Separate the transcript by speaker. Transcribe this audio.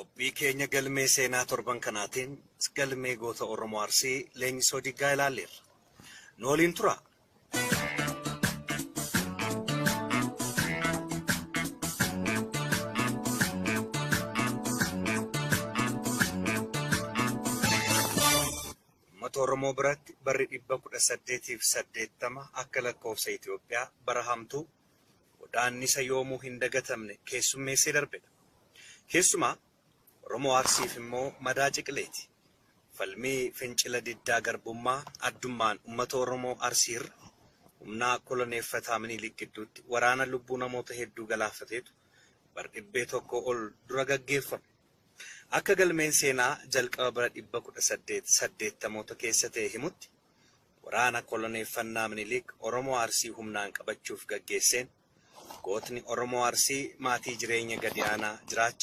Speaker 1: Qophii keenya galmee seenaa torban kanaatiin galmee goota Oromoo Arsii Leenjisoo Diggaa ilaalleerra. Nu waliin turaa. Uummata Oromoo biratti barri 1880 akka lakkoofsa Itoophiyaa bara hamtuu godaannisa yoomuu hin dagatamne keessummeessee darbedha. Keessumaa Oromoo Arsiif immoo madaa ciqileeti. Falmii fincila diddaa garbummaa addummaan uummata Oromoo Arsiirra humnaa koloneeffataa Minilik gidduutti waraana lubbuu namoota hedduu galaafateetu bar dhibbee tokko ol dura gaggeeffame. Akka galmeen seenaa jalqaba bara 1880moota keessa ta'e himutti, waraana koloneeffannaa Minilik Oromoo Arsii humnaan qabachuuf gaggeesseen gootni Oromoo Arsii maatii jireenya gadi aanaa jiraachaa